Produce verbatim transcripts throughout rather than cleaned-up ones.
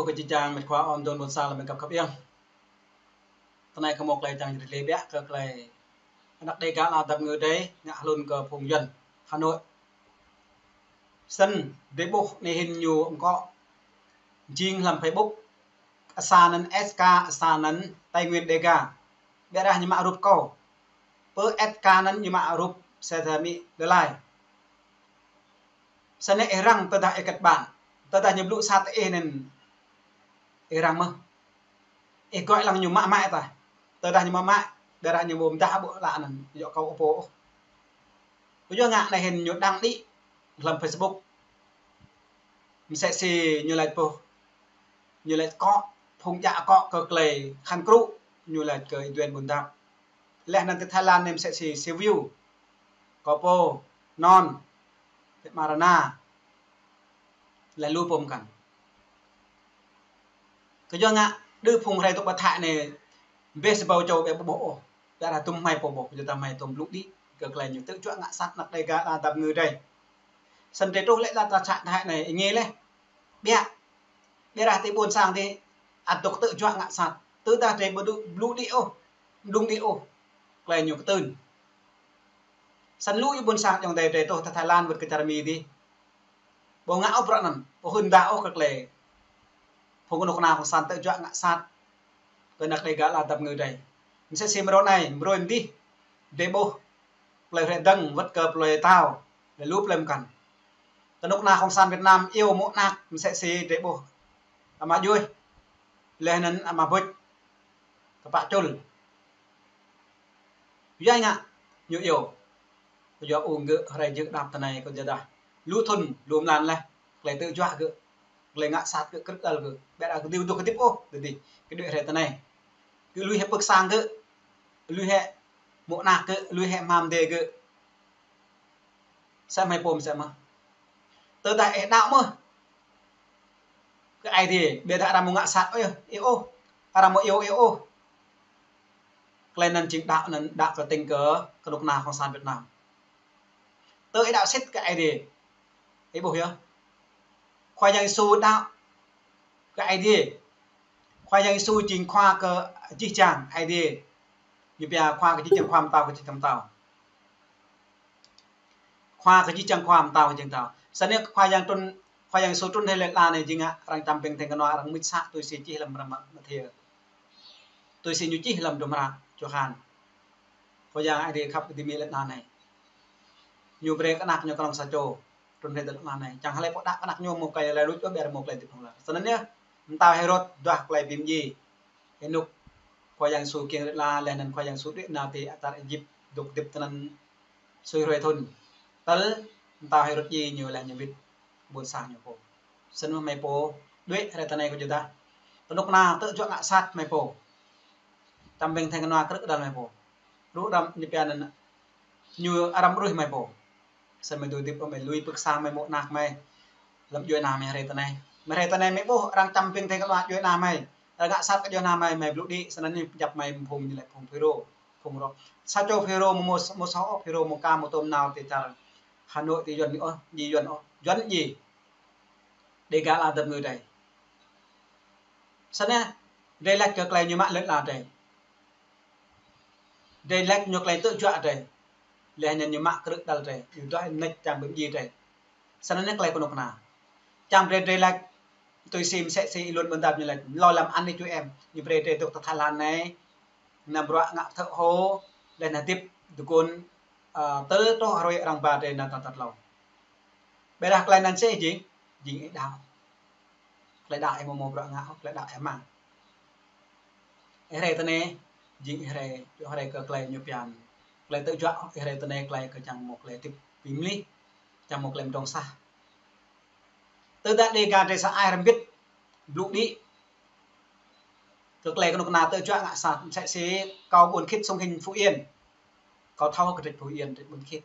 Ơ jih jang mĕt khua ôm don ƀôn sang lăm ƀing găp khăp iăng. Tơnai kâo mơ̆ tơlơi čang jrih lĕ biă kơ tơlơi anăk Dêga ala dap ngư drei ngă hlŭn kơ phung Yuan Hà Nội. Snăn drei ƀuh anai hĭn ñu mkŏ jing hlăm Facebook. Asa anăn S K, asa anăn Tây Nguyên Dêga. Ƀiădah ñu mă rup kâo. Pơ S K anăn ñu mă rup sa tơmĭ lơlai. Snăn ih răng tơdah ih kơt ƀan. Tơdah ñu blŭ sat ih anăn ih răng mơh. Ih gơ̆ lăng ñu mă mă tah. Tơdah ñu mă mă, ƀiădah ñu ƀu mdah ƀu lă anăn, yua kâo ƀu pô ôh. Kơ yua ngă anai hĭn ñu đăng đĭ hlăm Facebook. Msĕ si ñu laĭ pô, ñu laĭ kŏ, phung djă kŏ kơ tơlơi khăn krŭ, ñu laĭ kơ Y Duen Ƀuôn Dap. Leh anăn ti Thái Lan anai msĕ si Siu Wiu, kơ pô, non, ti Marana, leh lu pô mkăn. Kơ yua ngă đơ phung hrơi tŭk ƀă thă anai, ƀĕ sa ƀâo čô ƀĕ ƀu ƀuh ôh, ƀiădah tŭm hmei pô ƀuh, kơ yua tơdah hmei tŭm blŭ đĭ kơ tơlơi ñu tơjuă ngă sat anăk Dêga ala dap ngư drei. Snăn drei truh lĕ lăn čar Thái anai, ih ngă leh. Biă. Ƀiădah ti ƀuôn sang ti ăt dŏ tơjuă ngă sat. Tơdah drei ƀu dŏ blŭ đĭ ôh, mđung đĭ ôh, tơlơi ñu kơtưn. Snăn lu ñu ƀuôn sang ayŏng adei drei truh ti Thái Lan wơ̆t kơ čar Mi dih. Ƀu ngă ôh bruă anăn, ƀu hưn đa ôh kơ tơlơi phung kơnuk kơna cộng sản tơjuă ngă sat kơ anăk Dêga ala dap ngư drei. Msĕ si mrô anai, mrô anai dih, drei ƀuh plei Hrĕ Dơ̆ng wơ̆t kơ plei Tao, leh lu plei mkăn. Kơnuk kơna cộng sản Việt Nam iâu mô̆ anak, msĕ si drei ƀuh ama Djuih, leh anăn ama Bŭč, kơ pă Čul. Yua ngă ñu iâu. Kơ yua ung gơ̆ hrơi jơ̆ đăp tơnai kơ jơdah. Lu thŭn, lu mlan leh, tơlơi tơjuă gơ̆, tơlơi ngă sat gơ̆, krư̆ đăl gơ̆. Ƀiădah gơ̆ dŏ hơdip ôh, tơdơi, kơ đuaĭ hrơi tơnai. Gơ̆ lui hĕ pơk sang gơ̆, lui hĕ mô̆ anak gơ̆, lui hĕ hmam adei gơ̆. Msĕ hmei pô msĕ mơh. Tơdah ih đaŏ mơh kơ Aê Diê, ƀiădah arăng mơ̆ ngă sat ôh, ih ôh. Arăng mơ̆ iâu ih ôh. Tơlơi anăn jing đaŏ anăn đaŏ kơ tĭng kơ kơnuk kơna cộng sản Việt Nam. Tơ ih đaŏ sĭt kơ Aê Diê, ih ƀuh yơh. Khua Yang Yêsu đaŏ kơ Aê Diê. Khua Yang Yêsu jing khua kơ jih jang Aê Diê. Ñu pia khua kơ jih jang khua, mtao kơ jih jang mtao. Khua kơ jih jang khua, mtao kơ jih jang mtao. Snăn Khua Yang trŭn, Khua Yang Yêsu trŭn hĭ lĕ lăn anai jing ngă arăng čăm ping theng kơnua arăng mĭt sa tui si čih hlăm hră Mathiơ. Tui si ñu čih hlăm hdruôm hră Yôhan. Khua Yang Aê Diê khăp kơ dĭ mĭ lĕ lăn anai. Ñu brơi kơ anak ñu knŏng sa čô. Trŭn hĭ lĕ lăn anai. Čang hlei pô đaŏ kơ anak ñu mơ̆ tơlơi luč ôh, ƀiădah mơ̆ tơlơi hơdip hlŏng lar. Snăn yơh, mtao Hêrôd duah tơlơi bi mdjiê ênuk Khua Yang Yêsu kiăng rơ̆k la, leh anăn Khua Yang Yêsu đuaĭ nao ti čar Êjip, dŏ hơdip tinăn sui hruê thŭn. Tơl mtao Hêrôd djiê ñu leh ñu wĭt ƀuôn sang ñu pô. Snăn mơ̆ hmei pô đuaĭ hrơi tơnai kơ jơdah. Kơnuk kơna tơjuă ngă sat hmei pô. Čăm ping theng kơnua krư̆ đăl hmei pô. Rup răm ñu pia anăn ñu arăng ruih hmei pô. Snăn hmei dŏ hơdip ôh, hmei lui pơk sang hmei, mô̆ anak hmei. Lăm djuai ana hmei hrơi tơnai. Hmei hrơi tơnai hmei ƀuh arăng čăm ping theng kơnua djuai ana hmei. Arăng ngă sat kơ djuai ana hmei, hmei blŭ đĭ, snăn ñu pơjăp hmei phung ñu lĕ phung Fulro, phung rŏ. Sa čô Fulro mơ̆, mơ̆, mơ̆ soh ôh, Fulro mơ̆ ka mơ̆ tơm nao ti čar Hà Nội ti Yuăn ôh, djiê Yuăn ôh, Yuăn djiê. Dêga ala dap ngư drei. Snăn, drei lač kơ tơlơi ñu mă lĕ lăn drei. Drei lač ñu tơlơi tơjuă drei. Leh anăn ñu mă krư̆ đăl drei. Ñu duah mnêč čang bi mdjiê drei. Snăn anai tơlơi kơnuk kơna. Čang brei drei lač tui si msĕ si Y Duen Ƀuôn Dap ñu lač. Lŏ lăm ăn ni ču em. Ñu brei drei dŏ ti Thái Lan anai. Năm bruă ngă thợ hồ. Leh anăn hơdip dơkŏn, ơ, tơl truh hruê arăng ba drei nao ta tat hlâo. Ƀiădah tơlơi anăn sĭt jing, jing ih đaŏ. Tơlơi đaŏ ih mơ̆ mâo bruă ngă, tơlơi đaŏ ih mă. Ih hrơi tơnai, jing ih hrơi, yua hrơi kơ tơlơi ñu pia. Tơlơi tơjuă ih hrơi tơnai tơlơi kơ čang mâo tơlơi hơdip bi mlih, čang mâo tơlơi mdrŏng sah. Tơdah Dêga drei sa ai rơmbit, blŭ đĭ. Kơ tơlơi kơnuk kơna tơjuă ngă sat, msĕ si kâo Ƀuôn Khit sông Hinh Phú Yên. Kâo thâo kơ trĕč Phú Yên, trĕč Ƀuôn Khit.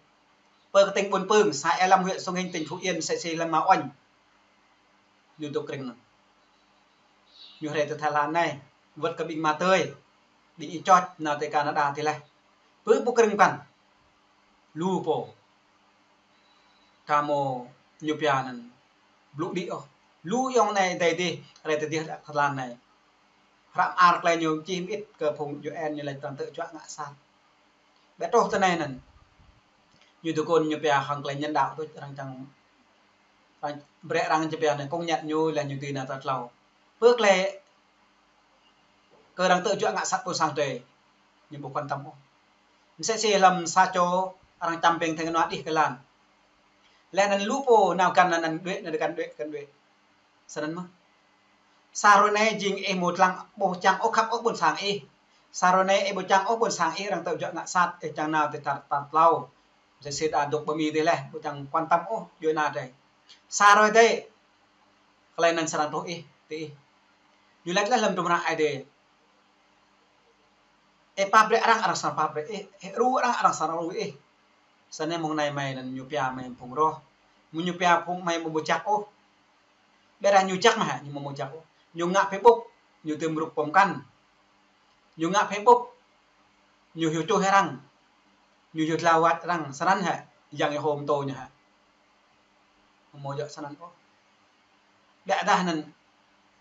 Pơ kơ tỉnh Ƀuôn Pưng, xã Ea Lâm, huyện Sông Hinh, tỉnh Phú Yên, msĕ si lăm Ma Unh. Ñu dŏ krĭng anăn. Ñu hrơi ti Thái Lan anai, wơ̆t kơ ƀing Ma Tơi, ƀing Y Čoč, nao ti Canada ti leh. Pơ pô krĭng păn. Lu pô. Ka mâo ñu pia anăn blŭ đĭ ôh. Lu ayŏng anai adai adih, rai tơdih Thái Lan anai. Hră mơar tơlơi ñu čih mơit kơ phung U N ñu laĭ arăng tơjuă ngă sat. Ƀiă truh tơ anai anŭn. Ñu dơkŏn ñu pia hăng tơlơi nhân đạo tuč arăng čang, arăng brơi arăng čih pia anai kông ñăt ñu laih ñu dưi nao tal klâo. Pơ tơlơi kơ arăng tơjuă ngă sat ƀôn sang drơi. Ñu ƀu quan tâm ôh. Msĕ si lăm sa čô arăng čăm ƀing theng nua đih kơ lan. Laih anŭn lu pô nao găn anŭn đuaĭ, nao găn đuaĭ, găn đuaĭ. Snăn mơ̆. Sa hrơi anai jing ih ƀu lăng ƀu čang ôh khăp ôh ƀôn sang ih. Sa hrơi anai ih ƀu čang ôh ƀôn sang ih arăng tơjuă ngă sat, ih čang nao tơ tal, tal klâo. Msĕ si đa dŏ ƀơi Mi dih laih, ƀu čang quan tâm ôh djuai ana drơi. Sa hrơi tơ, tơlơi anŭn srăng truh ih, tơ ih. Ñu laĭ laih lăm hdruôm hră Ơi Adai. Ih pap brơi arăng, arăng srăng pap brơi ih. Ih ru arăng, arăng srăng ru ih. Snăn mơ̆ng anai mơi anŭn ñu pia mơi phung roh. Mơ̆ng ñu pia phung mơi ƀu ƀu čăk ôh. Ƀiădah ñu čăk mơ̆ hă, ñu ƀu ƀu čăk ôh. Ñu ngă Facebook, ñu tơm rup pơm kăn. Ñu ngă Facebook, ñu hyu čuh arăng. Ñu hyu dlao wač arăng, snăn hă, yang ih hôm tô ñu hă. Ƀu djơ̆ snăn ôh. Ƀiădah anŭn,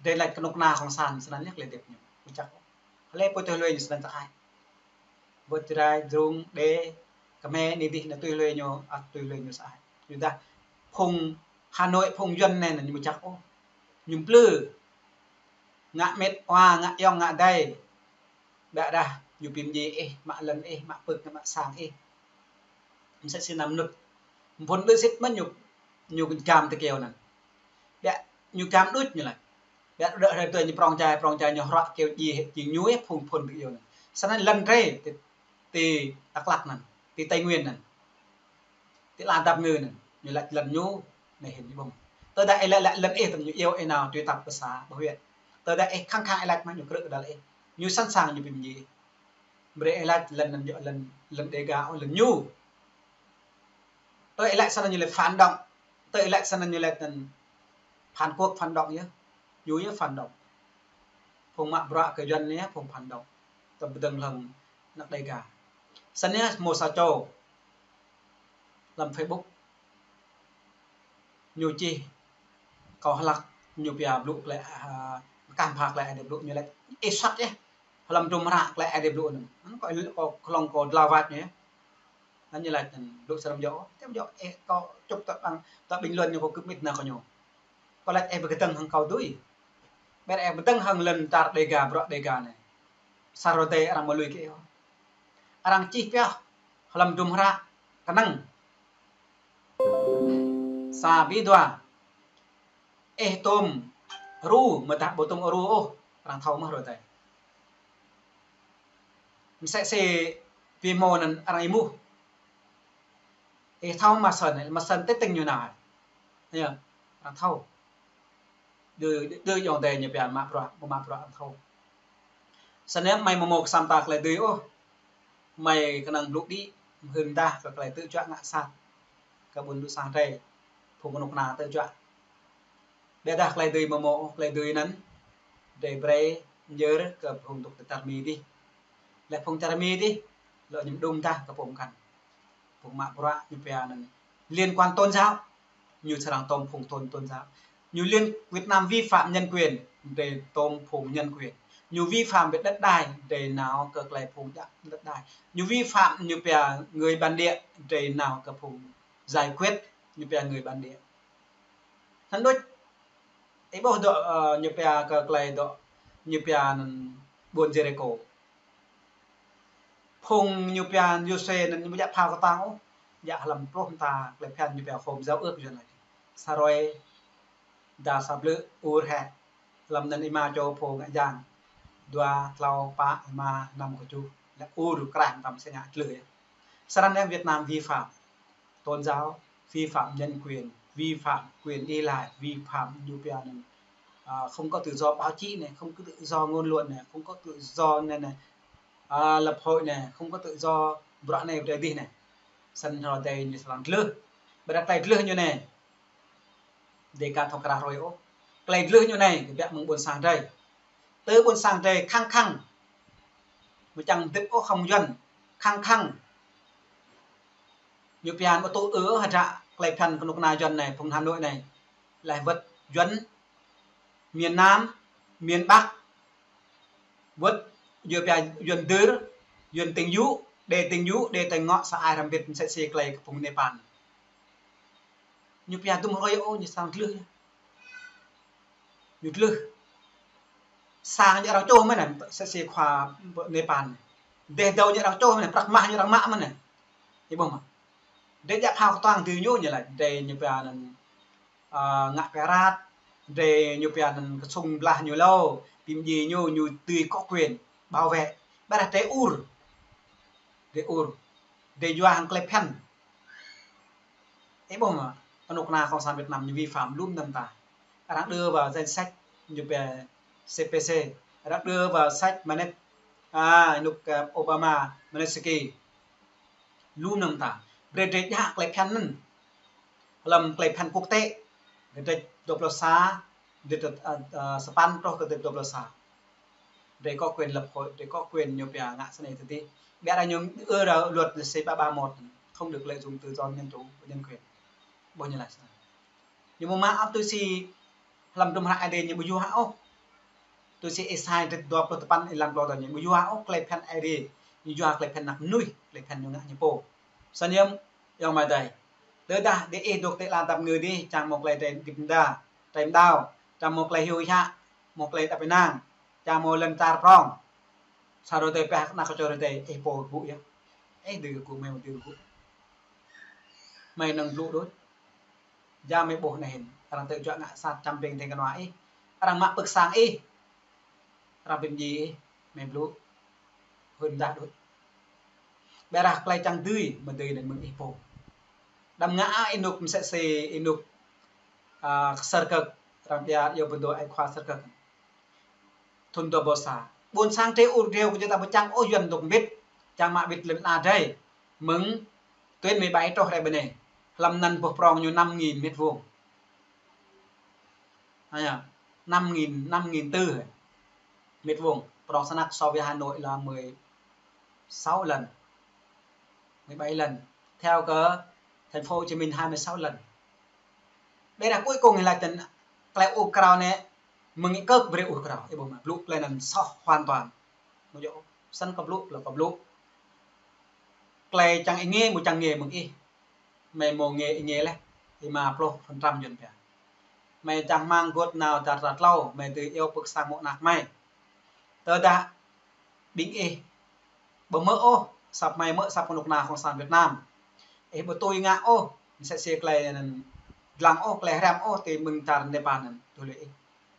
drơi laĭ kơnuk kơna kông sản, snăn yơh tơlơi hơdip ñu. Ƀu čăk ôh. Hlơi pô tui hlue ñu snăn tơ ai. Wơ̆t Jrai, Jrung, Đê, Khmer, anai adih anŭn tui hlue ñu, ăt tui hlue ñu sa ai. Yua dah, phung Hà Nội, phung Yuăn anai anŭn ñu ƀu čăk ôh. Ñu plư. Ngă mĕt wa, ngă ayŏng, ngă adơi. Ƀiădah ñu pơmĭn ih, mă lŏn ih, mă pơ̆k, mă sang ih. Msĕ si anăm nŭt. Phŭn đơ sĭt mơ̆ ñu, ñu gam tơ kyâo anŭn. Ƀiă ñu gam đôč ñu laĭ. Ƀiă đơ hrơi tơ ñu prŏng čai, prŏng čai ñu hrŏ kyâo djai, jing ñu ih phŭn, phŭn tơ kyâo anŭn. Snăn lŏn drơi, tơ, tơ Dak Lak anŭn, tơ Tây Nguyên anŭn. Tơ ala dap ngơ anŭn, ñu laĭ lŏn ñu, anai hĭn ñu ƀơ̆ng. Tơdah ih laĭ, laĭ lŏn ih, tơ ñu iâu ih nao, tui tap pơ xã, pơ huyện. Tơdah ih khăng khăng ih laĭ mă ñu krư̆ kơđăl ih. Ñu sẵn sàng ñu pơmĭn ih. Brơi ih laĭ lŏn anŭn djơ̆ lŏn, lŏn Đêga ôh, lŏn ñu. Tơ ih laĭ snăn ñu laĭ phản động. Tơ ih laĭ snăn ñu laĭ anŭn phản quốc, phản động yơh. Ñu yơh phản động. Phung mă bruă kơ Yuăn anai phung phản động. Tơ pơdơ̆ng hlăm anăk Đêga. Snăn yơh mơ̆ sa čô lăm Facebook. Ñu čih kâo hlak ñu pia blŭ tơlơi, a, kah pha tơlơi Ơi Adai blŭ ñu laĭ. Ih sat yơh. Hlăm hdruôm hră tơlơi Ơi Adai blŭ anŭn. Anŭn kâo, kâo hlŏng kâo dlao wač ñu yơh. Anŭn ñu laĭ anŭn blŭ srăng djơ̆. Tơm djơ̆, ih kâo čŭp tơ ƀăng, tơ bình luận ñu kâo kơmĭt nao kơ ñu. Kâo laĭ ih pơkơdơ̆ng hăng kâo tui. Ƀiădah ih pơkơdơ̆ng hăng lŏn čar Đêga, bruă Đêga anai. Sa hrơi tơ arăng ƀu lui kơ ih. Arăng čih pioh hlăm hdruôm hră kơnơ̆ng. Sa ƀĭ dua. Ih tôm ru, mơ̆ dah ƀu tôm ru ôh, arăng thâo mơ̆ hrơi tơ. Msĕ si ƀing mơ̆ anŭn arăng êmuh. Ih thâo mă sân, mă sân tơ tơ̆ng ñu nao. Yơh, arăng thâo. Đơ, đơ, đơ ayŏng adơi ñu pia mă bruă, ƀu mă bruă arăng thâo. Snăn mơi ƀu mơ̆ kơsăm ta tơlơi dưi ôh. Mơi kơnơ̆ng blŭ đĭ, hưn dah kơ tơlơi tơjuă ngă sat. Kơ ƀôn sang drơi, phung kơnuk kơna tơjuă. Ƀiădah tơlơi dưi mơ̆ mơ̆, tơlơi dưi anŭn, drơi brơi, yơr kơ phung dŏ tơ čar Mi dih. Laih phung čar Mi dih, lŏ ñu mơđung dah kơ pô mơkăn. Phung mă bruă ñu pia anŭn liên quan tôn giáo, ñu srăng tôm phung tôn, tôn giáo. Ñu liên, Việt Nam vi phạm nhân quyền, drơi tôm phung nhân quyền. Ñu vi phạm về đất đai, drơi nao kơ tơlơi phung djă đất đai. Ñu vi phạm ñu pia người bản địa, drơi nao kơ phung giải quyết, ñu pia người bản địa. Anŭn đôč, ih ƀuh dŏ, ơ, ñu pia kơ tơlơi dŏ, ñu pia anŭn ƀuôn Jêrikô. Phung ñu pia Yôsuê anŭn ñu ƀu djă phao kơtang ôh, djă hlăm pluh mta tơlơi phiăn ñu pia hôm giao ước Yuăn anai. Sa hrơi, đa sa blư̆, ur hĕ, hlăm anŭn êma čô pô ngă yang. Dua, klâo, pă, êma, năm, kơjuh, lĕ ur kraih mtam sĕ ngă tlưh yơh. Snăn yơh Việt Nam vi phạm tôn giáo, vi phạm nhân quyền, vi phạm quyền đi lại, vi phạm ñu pia anŭn, à, không có tự do báo chí này, không có tự do ngôn luận này, không có tự do này này, à, lập hội này, không có tự do bruă anai bruă adih anai. Snăn hrơi tơ ñu srăng tlưh. Ƀiădah tơlơi tlưh ñu anai. Đêga thâo krah hrơi ôh. Tơlơi tlưh ñu anai, kơ biă mơ̆ng ƀôn sang drơi. Tơ ƀôn sang drơi khăng khăng. Mơ̆ čang hơdip ôh hăng Yuăn. Khăng khăng. Ñu pia mơ̆ tŭ ư hơdră tơlơi phiăn kơnuk kơna Yuăn anai, phung Hà Nội anai. Laih wơ̆t Yuăn Miền Nam, miền Bắc, wơ̆t, yua pia Yuan dơr, Yuan tĭng yŭ, đe tĭng yŭ, đe tĭng ngŏ, sa ai hrăm bĭt msĕ si klei kơ phung Nepal. Ñu pia dŭm hrơi ôh, ñu sang glưh. Ñu glưh. Sang ñu arăng čô mơ̆n anai, msĕ si khua Nepal anai. Dêh dâo ñu arăng čô mơ̆n anai, prăk mah ñu arăng mă mơ̆n anai. Ih ƀuh mơ̆. Drei djă phao kơtuang dưi ñu, ñu laĭ, drei ñu pia anăn, a, ngă pia rat, drei ñu pia anăn kơsŭng blah ñu hlâo, bi mdjiê ñu, ñu dưi có quyền bảo vệ. Ƀiădah drei ur. Drei ur. Drei yua hăng klei phiăn. Ih ƀuh mơ̆, anôk kơna Cộng sản Việt Nam ñu vi phạm lum anăn ta. Arăng đưa vào danh sách ñu pia C P C. Arăng đưa vào sách Manet, a, anôk, a, Obama, Magnitsky. Lum anăn ta. Brei drei djă klei phiăn anăn. Hlăm klei phiăn quốc tế. Kdrêč dua pluh sa, kdrêč, a, a, sapăn truh kơ kdrêč dua pluh sa. Drei có quyền lập hội, drei có quyền ñu pia ngă snei tơdih. Ƀiădah ñu ư ra luật C ba ba một, không được lợi dụng tự do dân chủ và nhân quyền. Ƀuh ñu laĭ snei. Ñu mơ̆ mă ăp tui si hlăm hdruôm hră Aê Diê ñu ƀu yua ôh. Tui si Êsai kdrêč dua pluh sapăn êlan pluh tơl ñu ƀu yua ôh klei phiăn Aê Diê. Ñu yua klei phiăn anak mnuih, klei phiăn ñu ngă ñu pô. Snăn yơh, ayŏng amai adei. Tơdah diih dôk ti lăn tap ngư dih, čang mâo klei drei hơdip mda, drei mđao, čang mâo klei hyu hă, mâo klei đăp ênang, čang mâo lŏn čar prŏng. Sa hrơi tơdơi pioh anak kơčô hrơi tơdơi, ih pô rơgŭ yơh. Ih dưi rơgŭ, mơi mơ̆ dưi rơgŭ. Mơi năng blŭ đôč. Jao mơi ƀuh anai hĭn, arăng tơjuă ngă sat čăm ƀing ding kơnua ih. Arăng mă pơ̆k sang ih. Arăng bi mdjiê ih, mơi blŭ. Hưn mdah đôč. Ƀiădah klei čang dưi, mơ̆ dưi anăn mơ̆ng ih pô. Đăm ngă ôh ênuk msĕ si ênuk, a, Sơrkơk, arăng pia yua pơdô ai khua Sơrkơk. Thŭn dua ƀâo sa. Ƀuôn sang drei ur driâo kơ jơ̆ ta ƀu čang ôh Yuan dôk mbĭt, čang mă wĭt lŏn ala drei. Mơ̆ng tuyến mười bảy truh rai ƀơi anai. Hlăm anăn boh prŏng ñu năm nghìn mét vuông. Ơ ya, năm nghìn, năm nghìn tư mét vuông. Prŏng snăk so với Hà Nội là mười sáu lần, mười bảy lần. Theo kơ thành phố Hồ Chí Minh hai mươi sáu lần. Ƀiădah cuối cùng lač tơ̆n klei ur krao anai mơ̆ng ih kơk brei ur krao. Ih ƀuh mơ̆, blŭ klei anăn soh hoàn toàn. Mơ̆ yơh, snăn kâo blŭ, klei kâo blŭ. Klei čang ih ngê, mâo čang ngê mơ̆ng ih. Mơi mâo ngê, ih ngê leh êma pluh phần trăm Yuan pia. Mơi čang hmăng gŏt nao dar tlâo, mơi dưi iâu pơ̆k sang mơ̆ng anak mơi. Tơdah ƀing ih ƀu hmư̆ ôh asăp mơi, hmư̆ asăp knŭk kna Cộng sản Việt Nam, ih ƀu tui ngă ôh msĕ si klei anăn, dlăng ôh klei hriăm ôh ti mơ̆ng čar Nepal anăn, tui lui ih.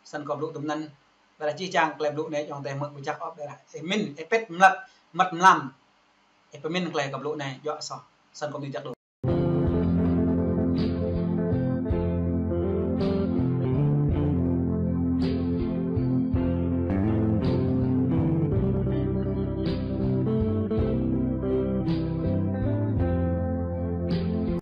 Snăn kâo blŭ tŭm anăn. Ƀiădah jih jang klei blŭ anei ayŏng adei hmư̆ ƀu jăk ôh, ƀiădah ih mĭn, ih pĭt mlăt, măt mlam, ih pơmĭn klei kâo blŭ anei djŏ soh. Snăn kâo mĭn jăk đôč.